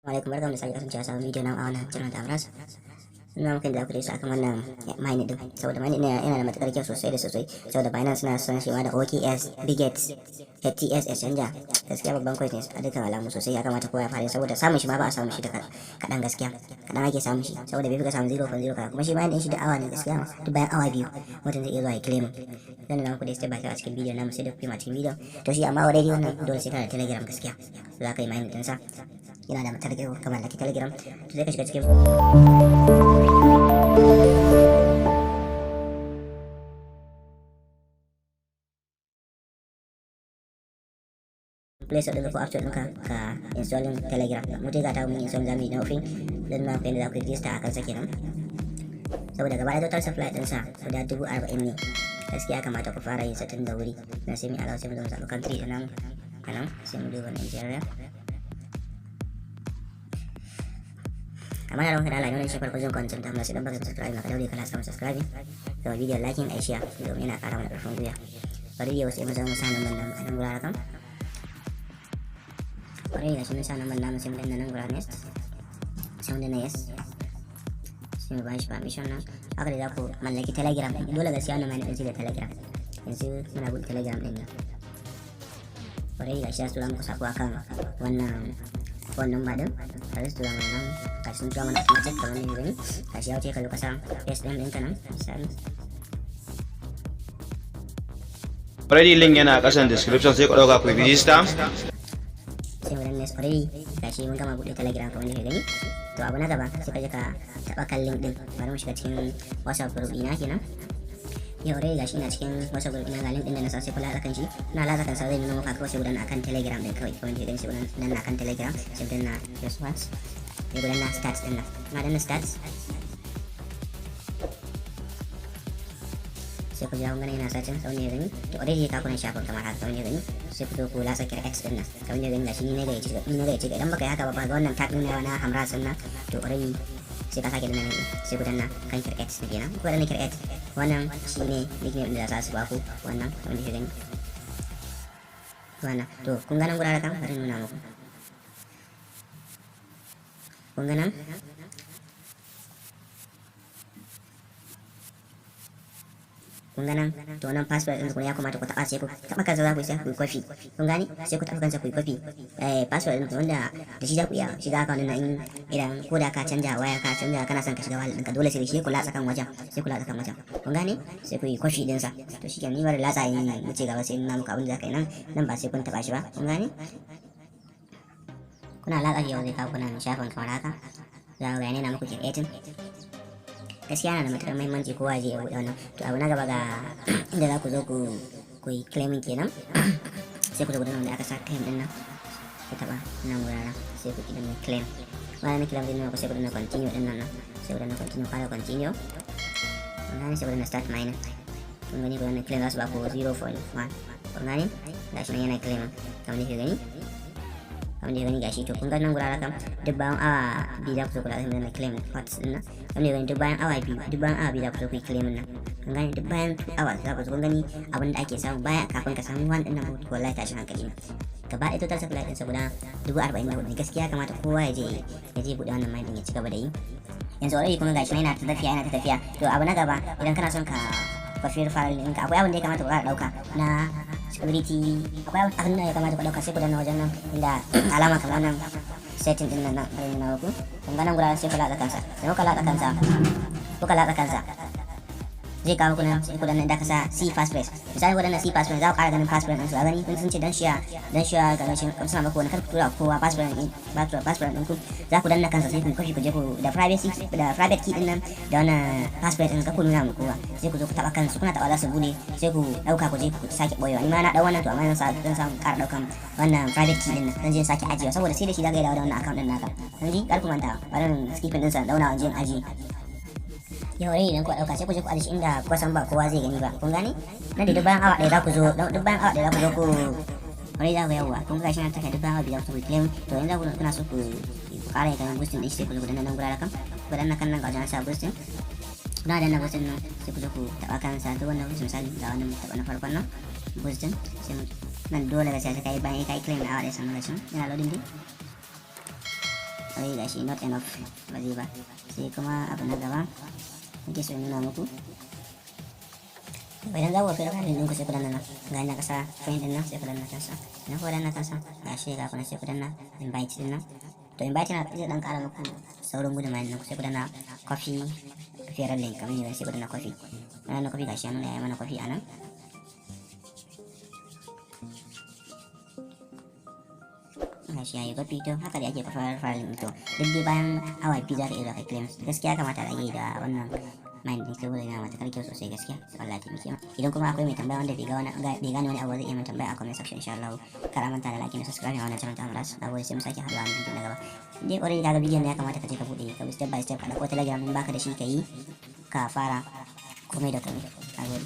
Alaikum, barkamu da sake kasancewa sabon bidiyo na a wannan channel ta Amras. Ina muku da ku su akan wannan mining din, saboda mining din yana da matukar kyau sosai da sosai, saboda Binance suna son shi da OKX, Bitget, FTS Exchanger. Gaskiya babban coin ne a dukkan alamu sosai. Ya kamata kowa ya fara, saboda samun shi ma ba a samun shi da kaɗan. Gaskiya kaɗan ake samun shi, saboda bai fi ka samu 0.0 kaza. Kuma shi mining din shi da awa ne. Gaskiya duk bayan awa 2 mutum zai iya zuwa ya claim. Zan nuna muku da step by step a cikin bidiyon namu, sai da kuma a cikin bidiyon. To shi amma already wannan dole sai kana da Telegram. Gaskiya za ka yi mining ɗinsa, yana da matukar kyau ka mallaki Telegram. To sai ka shiga cikin Play Store ɗinka ko App Store ɗinka, ka installing Telegram. Mu dai ga ta mun install, zamu yi na ofin dan na ku yadda za ku register a kansa kenan, saboda gaba ɗaya total supply ɗinsa guda 40,000 ne. Gaskiya kamata ku fara yin sa tun da wuri. Na sai mu allow, sai mu zo mu zaɓi country ɗin nan a nan, sai mu duba Nigeria. Amma na ranka da Allah, wannan shi farko zan kwanta ta sai dan baka subscribe, maka daure kana samun subscribe ga bidiyon, liking, ai share, domin yana ƙara mana ƙarfin gwiwa. Bari yau sai mu zama mu sa nan nan a nan guraren kan. Bari ga shi mun sa nan namu, sai mu danna nan guraren next, sai mu danna yes, sai mu ba shi permission nan. Haka da za ku mallaki Telegram. Dole gaskiya wannan mai ɗin da Telegram. Yanzu muna buɗe Telegram ɗin nan. Bari ga shi ya tura muku sako akan wannan phone number din. Ga su tura mana nan, ga sun tura mana automatic kamar ne gani. Ga shi ya wuce, ka zo ka sa paste din ɗinka nan misali. Already link yana kasan description, sai ku dauka ku register. Sai mu danna already. Ga shi mun gama buɗe Telegram kamar yadda gani. To abu na gaba, sai ka je ka taɓa kan link din. Bari mu shiga cikin WhatsApp group ɗina kenan. Yau already gashi ina cikin WhatsApp group ɗina. Ga link din da na sa, sai ku latsa kan shi. Ina latsa kan sa, zai nuna maka kawai, sai ku danna akan Telegram din kawai kamar yadda gani. Sai ku danna akan Telegram, sai ku danna just once, sai ku danna start din nan. Na danna start, sai ku jira. Kun gani yana searching sau ne gani. To already ka kuna shafin kamar haka kamar gani. Sai ku zo ku latsa create din nan kamar gani. Gashi ni ne ga yace, ni ne ga yace. Idan baka yi haka ba, ba ga wannan tag din na Hamra nan. To already sai ka sake danna nan, sai ku danna kan create din kenan. Ku danna create. Wannan shine nickname din da za su ba ku, wannan kamar da gani wannan. To kun ga nan gurare kan, bari nuna muku. Kun ga nan, kun ga nan. To nan password ɗin ku ya kamata ku taɓa, sai ku taɓa kansa, za ku sai ku yi kwafi. Kun gane? Sai ku taɓa kansa ku yi kwafi password ɗin ku, wanda da shi za ku iya shiga account ɗin nan. In idan ko da ka canja waya, ka canja, kana son ka shiga wallet ɗinka, dole sai da shi. Ku latsa kan wajen, sai ku latsa kan wajen. Kun gane? Sai ku yi kwafi ɗinsa. To shi kenan, ni bari latsa in wuce gaba, sai in nuna muku abin da za ka yi nan. Nan ba sai kun taɓa shi ba. Kun gane? Kuna latsa shi, yau zai kawo kuna shafin kamar haka. Za ku ga yana muku creating. Gaskiya yana da matuƙar muhimmanci kowa zai iya buɗe wannan. To abu na gaba, ga inda za ku zo ku yi claiming kenan. Sai ku zo gudan wanda aka sa claim din nan, ku taɓa nan wuraren, sai ku danna claim. Bayan na claim din nan, ku sai ku danna continue din nan. Sai ku danna continue, fara continue. Kun gane? Sai ku danna start mining. Kun gani, ku danna claim, za su ba ku 0.1. Kun gane? Gashi nan yana claiming kamar da ke gani, kamar da gani gashi. To kun ga nan guraren kam, duk bayan awa 2 za ku zo ku da danna claim pots din nan. Kamar da gani, duk bayan awa 2, duk bayan awa 2 za ku zo ku yi claim nan. Kun gani? Duk bayan 2 hours za ku zo. Kun gani abin da ake samu baya kafin ka samu wani din nan? Ko wallahi tashin hankali ne. Gaba ɗaya total supply ɗinsa guda 44,000 ne. Gaskiya kamata kowa ya je buɗe wannan mining ya ci gaba da yi. Yanzu already kuma gashi yana ta tafiya, yana ta tafiya. To abu na gaba, idan kana son ka kwafi referral ɗinka, akwai abin da ya kamata ku ƙara ɗauka na security. Akwai abin da ya kamata ku ɗauka. Sai ku danna wajen nan inda alama kamar nan setting din nan, nan bari nuna muku. Kun ga nan guraren, sai ku latsa kansa. Sai kuka latsa kansa, kuka latsa kansa, zai kawo muku nan. Sai ku danna inda ka sa see passphrase. Misali, ku danna see passphrase, za ku ƙara ganin passphrase ɗin su. A gani kun sun ce dan share, dan share ga shi suna muku wani, kar ku tura kowa passphrase ɗin, passphrase ɗin ku. Za ku danna kansa, sai ku kwafi, ku je ku da privacy, da private key ɗin nan, da wannan passphrase ɗin, ka ku nuna mu kowa. Sai ku zo ku taɓa kansu. Kuna taɓa, za su bude, sai ku ɗauka, ku je ku sake ɓoyewa. Ni ma na ɗau wannan. To amma zan samu ƙara ɗaukan wannan private key ɗin nan, zan je sake ajiyewa, saboda sai da shi za ka yi dawo da wannan account ɗin naka. Kun ji? Kar ku manta. Bari skipping ɗinsa, dauna wajen ajiye. Yau rai idan ku dauka, sai ku je ku aje shi inda kuka san ba kowa zai gani ba. Kun gane? Nan da duk bayan awa 1 za ku zo, duk bayan awa 1 za ku zo ku wani za ku yawwa. Kun ga shi na tafiya, duk bayan awa 2 za ku claim. To yanzu ku kuna so ku ƙara yin kayan boosting din shi, sai ku zo ku danna nan guraren kan. Ku danna kan nan, ga wajen sa boosting. Kuna danna boosting nan, sai ku zo ku taɓa kan sa duk wannan boosting. Misali, ga wannan, taɓa na farkon nan boosting. Sai mu nan dole ga sai kai bayan kai claim na awa 1 sannan. Gashin yana loading din. Ai gashi, not enough, ba zai ba. Sai kuma abu na gaba nake so in nuna muku. Idan za ku fi referral ɗinku, sai ku danna nan, ga inda kasa friend ɗin nan, sai ku danna kansa. Idan ku danna kansa, ga shi ga kuna, sai ku danna invite ɗin nan. To, invite na zai dan ƙara muku saurin gudun mining ɗinku. Sai ku danna copy referral link kamar yadda, sai ku danna copy. Wannan danna copy, gashi ya nuna ya mana copy a nan. Gashi yayi copy. To, haka da ake kwafar referral link. To, duk dai bayan awa 2 za ka iya zuwa kai claim. Gaskiya kamata a rage da wannan mine din saboda yana matukar kyau sosai gaskiya. Allah ya taimake mu. Idan kuma akwai mai tambaya wanda bai ga wani, bai gane wani abu, zai iya min tambaya a comment section insha Allah. Kar a manta da like da subscribe a wannan channel ta Amras. Na gode, sai mu sake haɗuwa a bidiyo na gaba. Dai already kaga bidiyon ne, ya kamata ka je ka bude, ka bi step by step, ka dauko Telegram in baka da shi, ka yi ka fara komai da komai. Na gode.